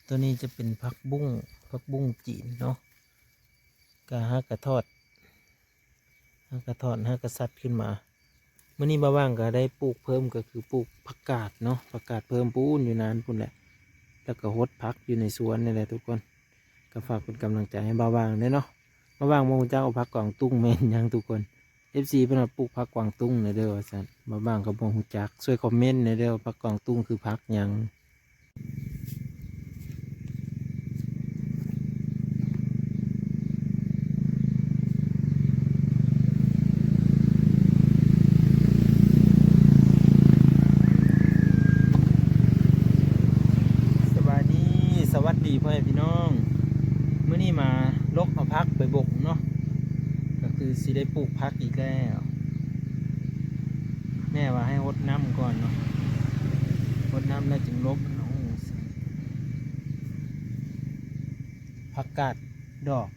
ຕົວນີ້ຈະເປັນຜັກບຸ້ງ ຜັກບຸ້ງຈີນເນາະ ກະຫາກະທອດ ຫາກະທອດ ຫາກະສັດຂຶ້ນມາ. ມື້ນີ້ບ່າວຫວ່າງກະໄດ້ປູກເພີ່ມ ກະຄືປູກຜັກກາດເນາະ ຜັກກາດເພີ່ມປູ້ນຢູ່ນານພຸ້ນແຫຼະ ແລ້ວກະຫົດຜັກຢູ່ໃນສວນນີ້ແຫຼະທຸກຄົນ. ກະຝາກເປັນກຳລັງໃຈໃຫ້ບ່າວຫວ່າງແດ່ເນາະ. ບ່າວຫວ່າງບໍ່ຮູ້ຈັກວ່າຜັກກວາງຕຸ້ງແມ່ນຫຍັງທຸກຄົນ. ເອັຟຊີ ເພິ່ນວ່າປູກຜັກກວາງຕຸ້ງແດ່ເດີວ່າຊັ້ນ. ບ່າວຫວ່າງກະບໍ່ຮູ້ຈັກ ຊ່ວຍຄອມເມັນແດ່ເດີ ຜັກກວາງຕຸ້ງຄືຜັກຫຍັງ. ສະບາຍດີ ສະຫວັດດີພໍ່ແມ່ພີ່ນ້ອງ. ມື້ນີ້ມາລົກເອົາຜັກໄປບົກເນາະ ກະຄືຊິໄດ້ປູກຜັກອີກແລ້ວ. ແມ່ວ່າໃຫ້ຫົດນ້ຳກ່ອນເນາະ ຫົດນ້ຳແລ້ວຈຶ່ງລົກເອົາ. ຜັກກາດດອກ.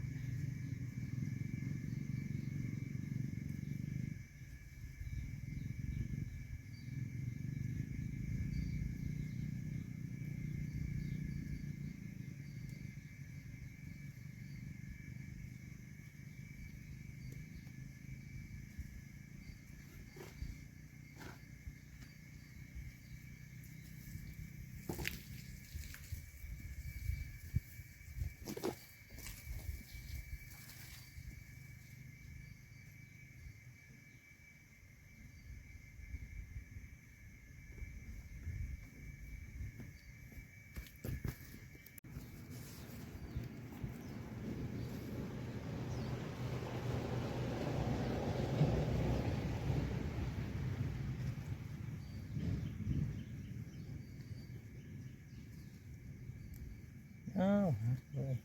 ອ້າວ ຫັກເລີຍ.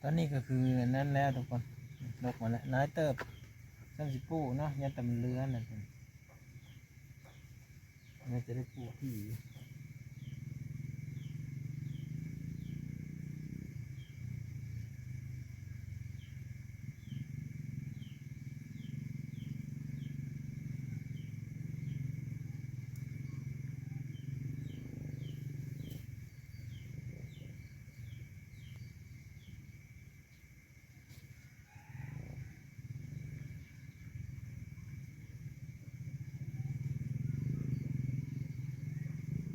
ຕອນນີ້ກະຄືອັນນັ້ນແລ້ວທຸກຄົນ ລົກມາແລ້ວ ຫຼາຍເຕີບ ຊ່ຳຊິປູກເນາະ ຢ້ານແຕ່ມັນເລືອນນະ. ໜ້າຈະໄດ້ປູກອີກ. ເ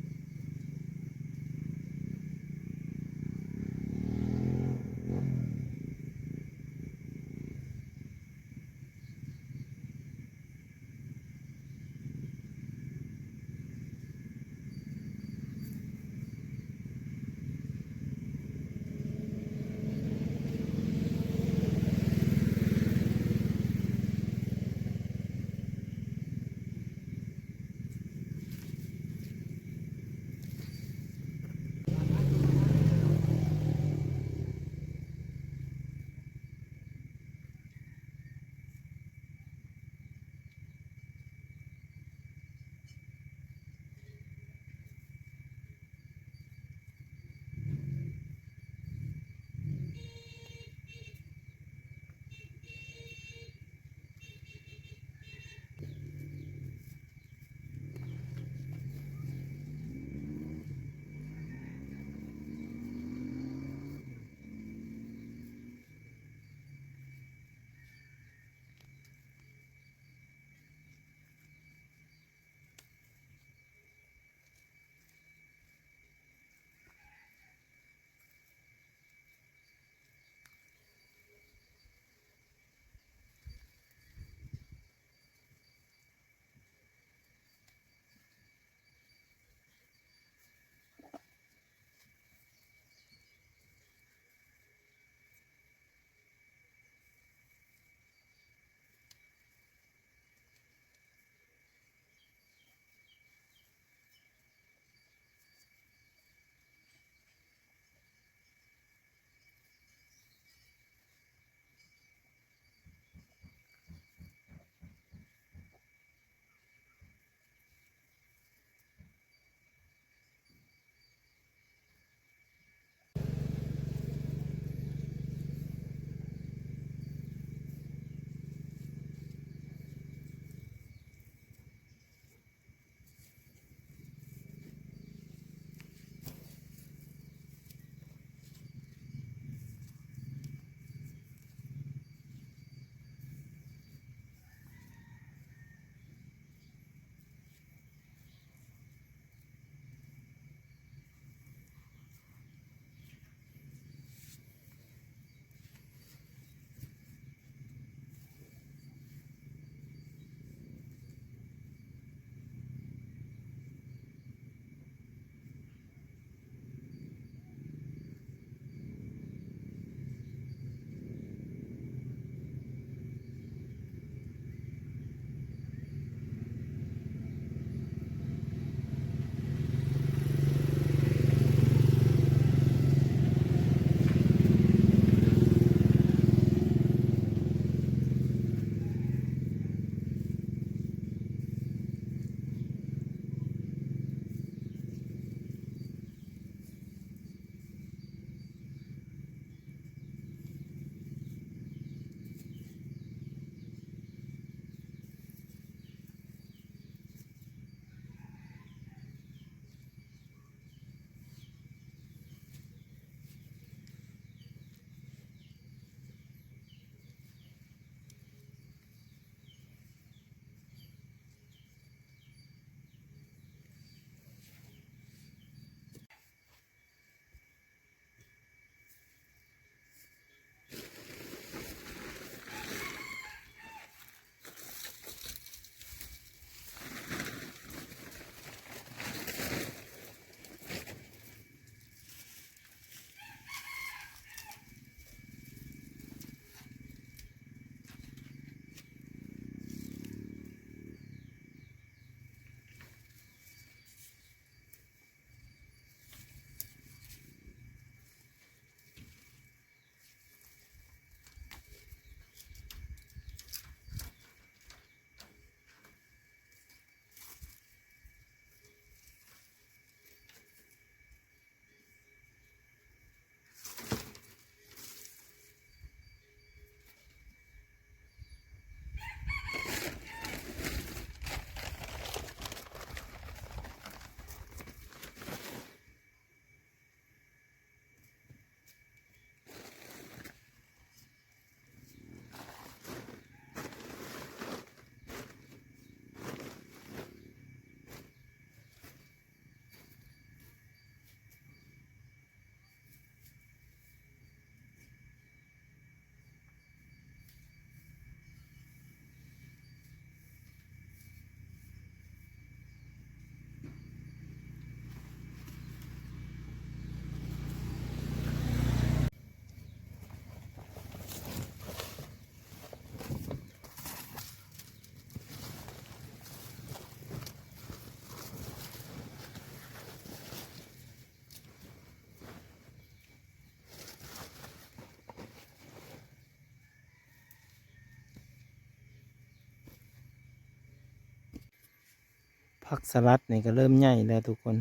ຜັກສະຫຼັດນີ້ກໍເລີ່ມໃຫຍ່ແລ້ວທຸກຄົນ.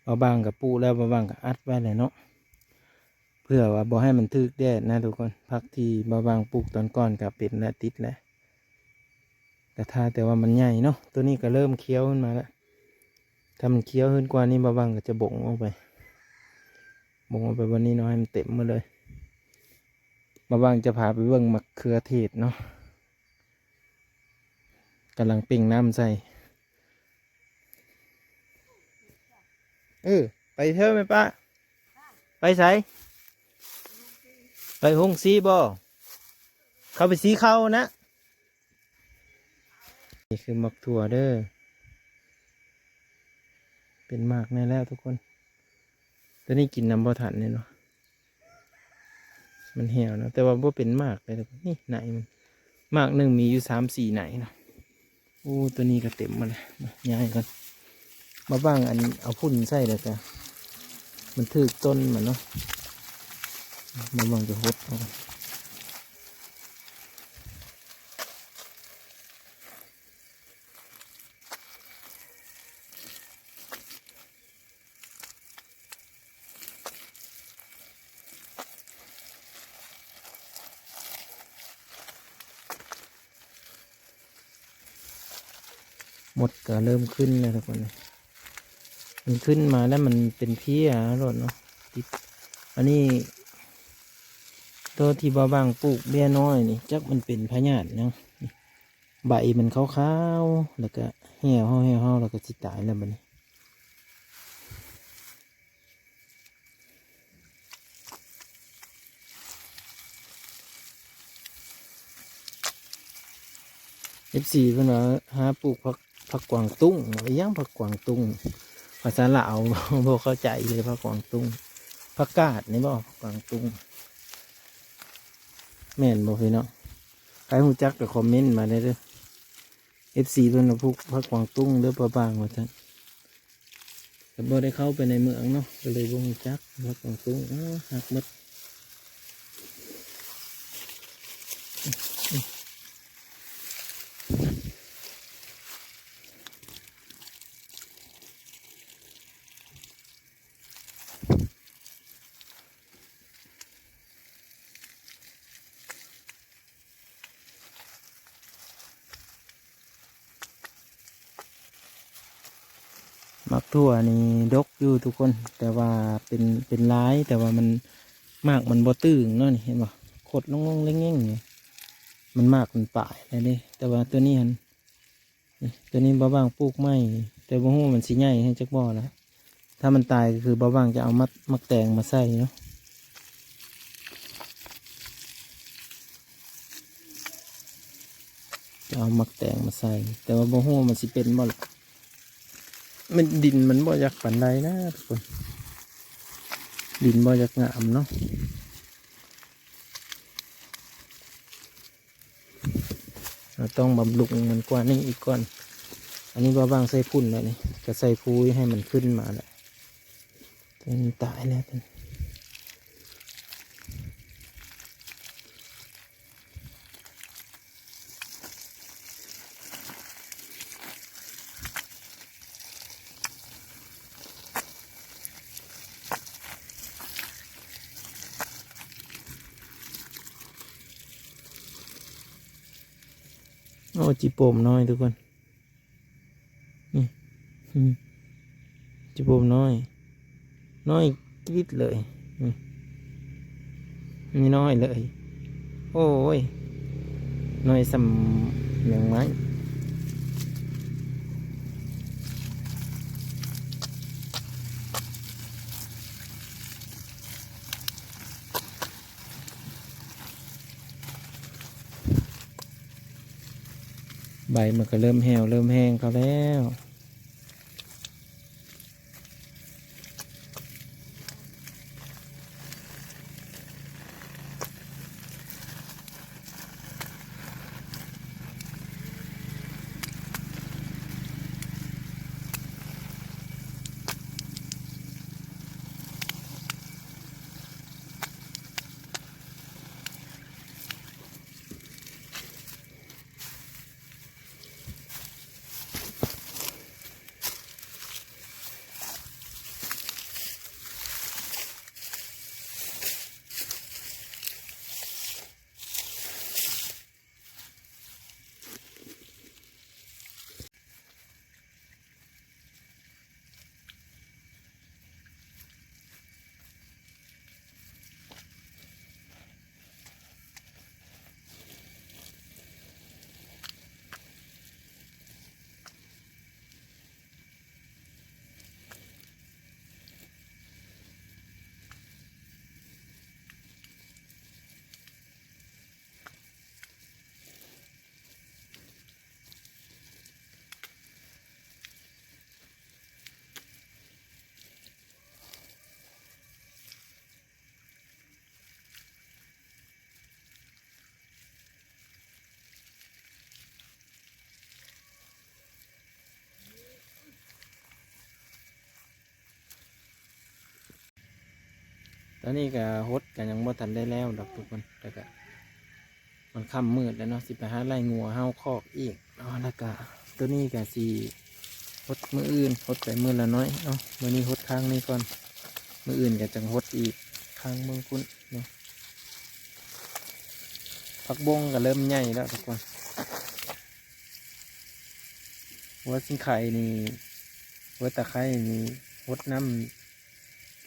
ບ່າວບາງກໍປູກແລ້ວ, ບ່າວບາງກໍອັດໄວ້ແລ້ວເນາະ ເພື່ອວ່າບໍ່ໃຫ້ມັນຖືກແດດນະທຸກຄົນ. ຜັກທີ່ບ່າວບາງປູກຕອນກ່ອນກໍເປັນແລ້ວ, ຕິດແລ້ວ. ກໍຖ້າແຕ່ວ່າມັນໃຫຍ່ເນາະ. ໂຕນີ້ກໍເລີ່ມຂຽວຂຶ້ນມາແລ້ວ. ຖ້າມັນຂຽວຂຶ້ນກວ່ານີ້ ບ່າວບາງກໍຈະບົງອອກໄປ, ບົງອອກໄປບ່ອນນີ້ເນາະ, ໃຫ້ມັນເຕັມໝົດເລີຍ. ບ່າວບາງຈະພາໄປເບິ່ງໝາກເຂືອເທດເນາະ, ກຳລັງເປັ່ງນ້ຳໃສ່. ເອີ ໄປເທີແມ່ປ້າ. ໄປໃສ? ໄປໂຮງສີບໍ? ເຂົາໄປສີເຂົ້ານະ. ນີ້ຄືໝາກຖົ່ວເດີ, ເປັນໝາກແນ່ແລ້ວທຸກຄົນ. ໂຕນີ້ກິນນຳບໍ່ທັນແນ່ເນາະ, ມັນແຫ້ວເນາະ, ແຕ່ວ່າບໍ່ເປັນໝາກເລີຍ. ນີ້ໃນມັນ, ໝາກໜຶ່ງມີຢູ່ສາມສີ່ໃນເນາະ. ໂອ້ ໂຕນີ້ກໍເຕັມໝົດແລ້ວ. ມາ ຍ້າຍກ່ອນ. ມາຫວ່າງອັນເອົາຝຸ່ນໃສ່ແລ້ວກະ ມັນຖືກຕົ້ນມັນເນາະ. ມາຫວ່າງຈະຫົດເອົາ. ມົດກໍເລີ່ມຂຶ້ນແລ້ວທຸກຄົນ. ມັນຂຶ້ນມາແລ້ວມັນເປັນເພຍໂລດເນາະ. ຕິດ ອັນນີ້ ໂຕທີ່ບ່າວບາງປູກເບ້ຍນ້ອຍນີ້ ຈັກມັນເປັນພະຍາດຫຍັງ. ໃບມັນຂາວໆ ແລ້ວກະແຫ້ວເຮົາ ແຫ້ວເຮົາ ແລ້ວກະຊິຕາຍແລ້ວບັດນີ້. ເອັຟຊີ ເພິ່ນວ່າຫາປູກຜັກ ຜັກກວາງຕຸ້ງ. ອີຫຍັງຜັກກວາງຕຸ້ງ? ພາສາລາວ ບໍ່ເຂົ້າໃຈເລີຍ. ຜັກກວາງຕຸ້ງ ຜັກກາດນີ້ບໍ? ຜັກກວາງຕຸ້ງ ແມ່ນບໍ່ພີ່ນ້ອງ? ໃຜຮູ້ຈັກກໍຄອມເມັນມາແດ່ເດີ. ເອັຟຊີ ເພິ່ນວ່າປູກຜັກກວາງຕຸ້ງເດີ ພໍ່ບາງວ່າຊັ້ນ. ກໍບໍ່ໄດ້ເຂົ້າໄປໃນເມືອງເນາະ ກໍເລີຍບໍ່ຮູ້ຈັກຜັກກວາງຕຸ້ງ. ອ້າ ຫັກໝົດ. ໝາກຖົ່ວນີ້ດົກຢູ່ທຸກຄົນ ແຕ່ວ່າເປັນ ເປັນລາຍ ແຕ່ວ່າມັນ ໝາກມັນບໍ່ຕຶງເນາະ. ນີ້ເຫັນບໍ່? ຂົດລົງໆເຫຼັ່ງໆນີ້ ມັນ ໝາກມັນປາຍແລ້ວເດ້. ແຕ່ວ່າຕົວນີ້ຫັ້ນ ນີ້ ຕົວນີ້ບ່າວບາງປູກໃໝ່ ແຕ່ບໍ່ຮູ້ວ່າມັນຊິໃຫຍ່ໃຫ້ຈັກບໍ່ລະ. ຖ້າມັນຕາຍກໍຄືບ່າວບາງຈະເອົາໝາກ ໝາກແຕງມາໃສ່ເນາະ, ຈະເອົາໝາກແຕງມາໃສ່ ແຕ່ວ່າບໍ່ຮູ້ວ່າມັນຊິເປັນບໍ່ລະ. ມັນ ດິນມັນບໍ່ຢາກປານໃດນະທຸກຄົນ, ດິນບໍ່ຢາກງາມເນາະ. ເຮົາຕ້ອງບຳລຸງມັນກວ່ານີ້ອີກກ່ອນ. ອັນນີ້ບ່າວບາງໃສ່ຝຸ່ນແລ້ວນີ້ ກໍໃສ່ຝຸ່ນໃຫ້ມັນຂຶ້ນມາແລ້ວ. ຕົວນີ້ຕາຍແລ້ວ. ໂອ້ ຈີໂປ່ມນ້ອຍທຸກຄົນ ນີ້ ອືມ ຈີໂປ່ມນ້ອຍ ນ້ອຍ ກຣິດເລີຍ. ອືມ ນີ້ນ້ອຍເລີຍ. ໂອ້ຍ ນ້ອຍສ່ຳແມງໄມ້. ໃບມັນກໍເລີ່ມແຫ້ວ ເລີ່ມແຫ້ງເຂົ້າແລ້ວ. ໂ ຕອນນີ້ກະຫົດກະຍັງບໍ່ທັນໄດ້ແລ້ວດອກທຸກຄົນ ແຕ່ກະມັນຄ່ຳມືດແລ້ວເນາະ ຊິໄປຫາໄລ່ງົວເຮົາຄອກອີກເນາະ ແລ້ວກະໂຕນີ້ກະຊິຫົດມື້ອື່ນ ຫົດໄປມື້ລະໜ້ອຍເນາະ ມື້ນີ້ຫົດຂ້າງນີ້ກ່ອນ ມື້ອື່ນກະຈັ່ງຫົດອີກຂ້າງເບິ່ງພຸ້ນເນາະ. ຜັກບົ້ງກະເລີ່ມໃຫຍ່ແລ້ວທຸກຄົນ. ຫົວຊິງໄຄນີ້ ຫົວຕະໄຄນີ້ຫົດນ້ຳ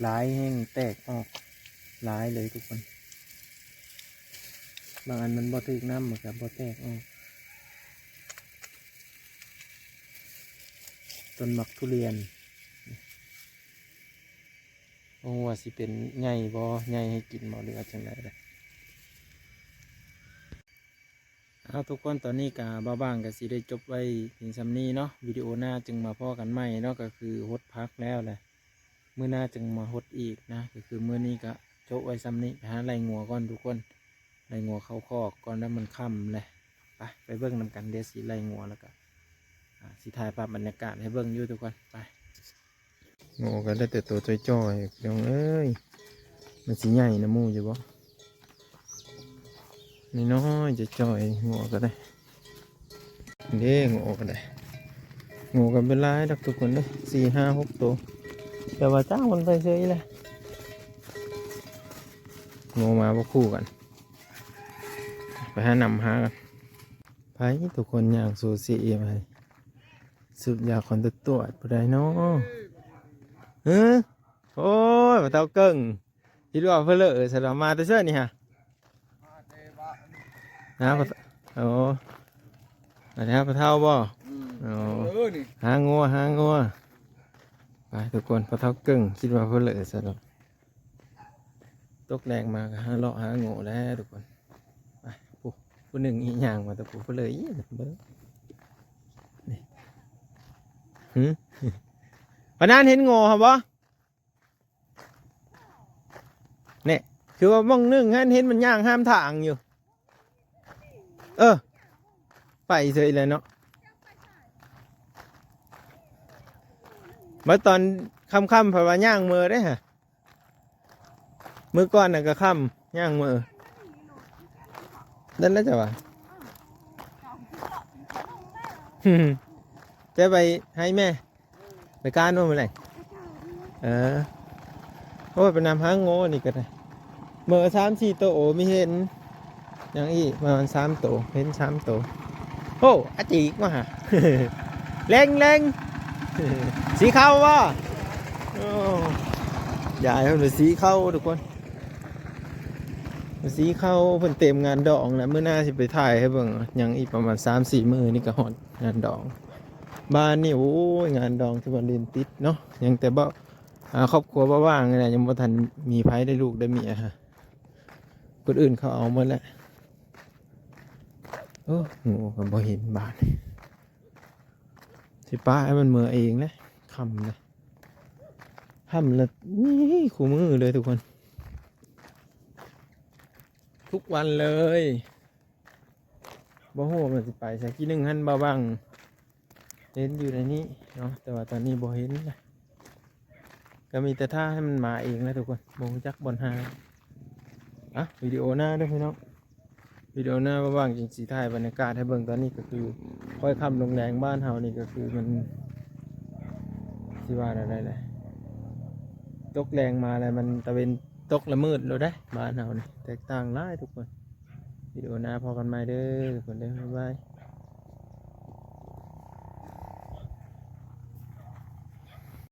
ຫຼາຍແຮງ ແຕກອອກຫຼາຍເລີຍທຸກຄົນ ບາງອັນມັນບໍ່ຖືກນ້ຳມັນກະບໍ່ແຕກອອກ. ຕົ້ນໝາກທຸລຽນ ບໍ່ຮູ້ວ່າຊິເປັນໃຫຍ່ບໍ່ ໃຫຍ່ໃຫ້ກິນບໍ່ ຫຼືວ່າຈັ່ງໃດເດ້. ເອົາທຸກຄົນ ຕອນນີ້ກະບ່າວບາງກະຊິໄດ້ຈົບໄວ້ພຽງສ່ຳນີ້ເນາະ ວິດີໂອໜ້າຈຶ່ງມາພໍ້ກັນໃໝ່ເນາະ ກະຄືຫົດຜັກແລ້ວແຫຼະ ມື້ໜ້າຈຶ່ງມາຫົດອີກນະ ກະຄືມື້ນີ້ກະຈົບໄວ້ສ່ຳນີ້ ໄປຫາໄລ່ງົວກ່ອນທຸກຄົນ ໄລ່ງົວເຂົ້າຄອກກ່ອນ ແລ້ວມັນຄ່ຳແຫຼະ ໄປ ໄປເບິ່ງນຳກັນ ດຽວຊິໄລ່ງົວ ແລ້ວກະ ອາ ຊິຖ່າຍພາບບັນຍາກາດໃຫ້ເບິ່ງຢູ່ທຸກຄົນ ໄປ. ງົວກະໄດ້ແຕ່ໂຕຈ່ອຍໆ ພີ່ນ້ອງເອີຍ ມັນຊິໃຫຍ່ນຳໝູ່ຢູ່ບໍ່? ນ້ອຍໆ ຈ່ອຍໆ ງົວກະໄດ້ ເດ້ ງົວກະໄດ້ ງົວກະບໍ່ຫຼາຍດອກທຸກຄົນເດີ ສີ່ຫ້າຫົກໂຕ ແຕ່ວ່າຈ້າງມັນໄປເຊີຍແຫຼະ ງົວມາບໍ່ຄູ່ກັນ ໄປຫານຳຫາກັນ ໄປ ທຸກຄົນຍ່າງຊູຊີໄປ ສູບຢາຄອນຕະຕວດຜູ້ໃດເນາະ ເອີ ໂອ້ຍ ພໍ່ເຖົ້າເກິ່ງ ຄິດວ່າເພີ້ເລີ ສະດອກ ມາແຕ່ເຊີນີ້ຫະ ຫາ ໂອ້ ມາຫາພໍ່ເຖົ້າບໍ່? ອືມ ໂອ້ ເອີ ນີ້ ຫາງົວ ຫາງົວ ໄປທຸກຄົນ ພໍ່ເຖົ້າເກິ່ງ ຄິດວ່າເພີ້ເລີ ສະດອກ. ຕົກແລງມາກະຫາເລາະຫາໂງ່ແຫຼະທຸກຄົນ ໄປ ຜູ້ ຜູ້ໜຶ່ງອີ່ຍ່າງມາແຕ່ຜູ້ເລີຍ ເບິ່ງ ນີ້ ຫື ປານນັ້ນເຫັນໂງ່ຫັ້ນບໍ່? ນີ້ ຄືວ່າໝ່ອງໜຶ່ງຫັ້ນເຫັນມັນຍ່າງຫ້າມທາງຢູ່ ເອີ ໄປເສີຍແລ້ວເນາະ ມາຕອນຄ່ຳໆ ເພິ່ນວ່າຍ່າງເມືອເດ້ຫະ ມື້ກ່ອນນະກະຄ່ຳຍ່າງເມືອ ນັ້ນແຫຼະເຈົ້າວ່າ ຈະໄປໃຫ້ແມ່ ໄປການບໍ່ມື້ແລງ ເອີ ໂອ້ຍ ໄປນຳຫາໂງ່ນີ້ກະໄດ້ ເມືອສາມສີ່ໂຕ ມີເຫັນ ຍັງອີກປະມານສາມໂຕ ເຫັນສາມໂຕ ໂອ້ ອາຈີກມາຫາ ແລງໆ ສີເຂົ້າບໍ່? ໂອ້ ຢາຍເພິ່ນວ່າສີເຂົ້າທຸກຄົນ ສີເຂົ້າ ເພິ່ນເຕັມງານດອງແລ້ວ ມື້ໜ້າຊິໄປຖ່າຍໃຫ້ເບິ່ງ ຍັງອີກປະມານສາມສີ່ມື້ນີ້ກະຮອດງານດອງ ບ້ານນີ້ ໂອ້ຍ ງານດອງທີ່ວ່າຫຼິ້ນຕິດເນາະ ຍັງແຕ່ບໍ່ ອາ ຄອບຄົວບໍ່ວ່າງນີ້ແຫຼະ ຍັງບໍ່ທັນມີໃຜໄດ້ລູກໄດ້ເມຍ ຄົນອື່ນເຂົາເອົາໝົດແລ້ວ ໂອ້ ໂງ່ກະບໍ່ເຫັນບາດນີ້ ຊິປະໃຫ້ມັນເມືອເອງແຫຼະ ຄ່ຳແລ້ວ ຄ່ຳແລ້ວ ນີ້ ຄູ່ມື້ເລີຍທຸກຄົນ ທຸກວັນເລີຍ ບໍ່ຮູ້ວ່າມັນຊິໄປໃສ ກີ້ໜຶ່ງຫັ້ນ ບ່າວບັງ ເຫັນຢູ່ໃນນີ້ເນາະ ແຕ່ວ່າຕອນນີ້ບໍ່ເຫັນລະ ກະມີແຕ່ຖ້າໃຫ້ມັນມາເອງແຫຼະທຸກຄົນ ບໍ່ຮູ້ຈັກບ່ອນຫາ ອະ ວິດີໂອໜ້າເດີພີ່ນ້ອງ ວິດີໂອໜ້າວ່າງໆ ຈຶ່ງຊິຖ່າຍບັນຍາກາດໃຫ້ເບິ່ງ ຕອນນີ້ກະຄືຄ້ອຍຄ່ຳລົງແລງ ບ້ານເຮົານີ້ກະຄືມັນ ຊິວ່າແນວໃດແຫຼະ ຕົກແລງມາແລ້ວມັນຕາເວັນຕົກລະມືດໂລດເດ້ ບ້ານເຮົານີ້ແຕກຕ່າງຫຼາຍທຸກຄົນ ວິດີໂອໜ້າພໍ້ກັນໃໝ່ເດີທຸກຄົນເດີ ບາຍບາຍ.